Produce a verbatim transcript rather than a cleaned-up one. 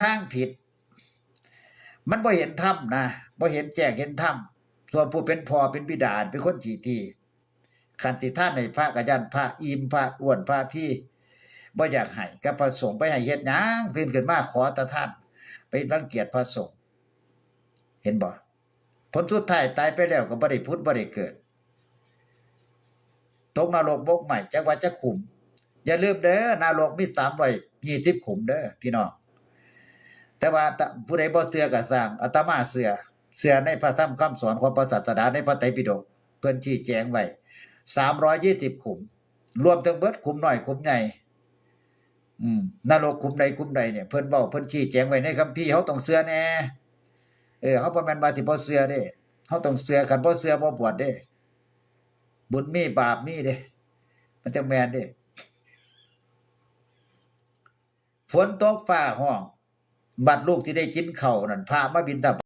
ทางผิด มันบ่เห็นธรรมนะ บ่เห็นแจ้งเห็นธรรม ส่วนผู้เป็นพ่อเป็นบิดาเป็นคนขี้ถี่ คันสิทานให้พระก็ย้านพระอิ่ม พระอ้วน พระพี บ่อยากให้กับพระสงฆ์ ไปให้เฮ็ดหยัง ตื่นขึ้นมาขอแต่ทาน ไปรังเกียจพระสงฆ์ เห็นบ่ ผลสุดท้ายตายไปแล้วก็บ่ได้ผุดบ่ได้เกิด ตกนรกหมกไหม้ จักว่าจักขุม อย่าลืมเด้อ นรกมีสามร้อยยี่สิบขุมเด้อพี่น้อง แต่ว่าผู้ใดบ่เชื่อก็ซ่าง อาตมาเชื่อ เชื่อในพระธรรมคำสอนของพระศาสดาในพระไตรปิฎก เพิ่นชี้แจงไว้ สามร้อยยี่สิบขุม รวมทั้งเบิดขุมน้อยขุมใหญ่ อืม นรกขุมใดขุมใดเนี่ย เพิ่นเว้า เพิ่นชี้แจงไว้ในคัมภีร์ เฮาต้องเชื่อแน่ เออ เฮาบ่แม่นว่าสิบ่เชื่อเด้ เฮาต้องเชื่อ คันบ่เชื่อบ่บวชเด้ บุญมีบาปมีเด้ มันจั่งแม่นเด้ ฝนตกฟ้าฮ้อง บัดลูกสิได้กินข้าวนั่น พระมาบิณฑบาต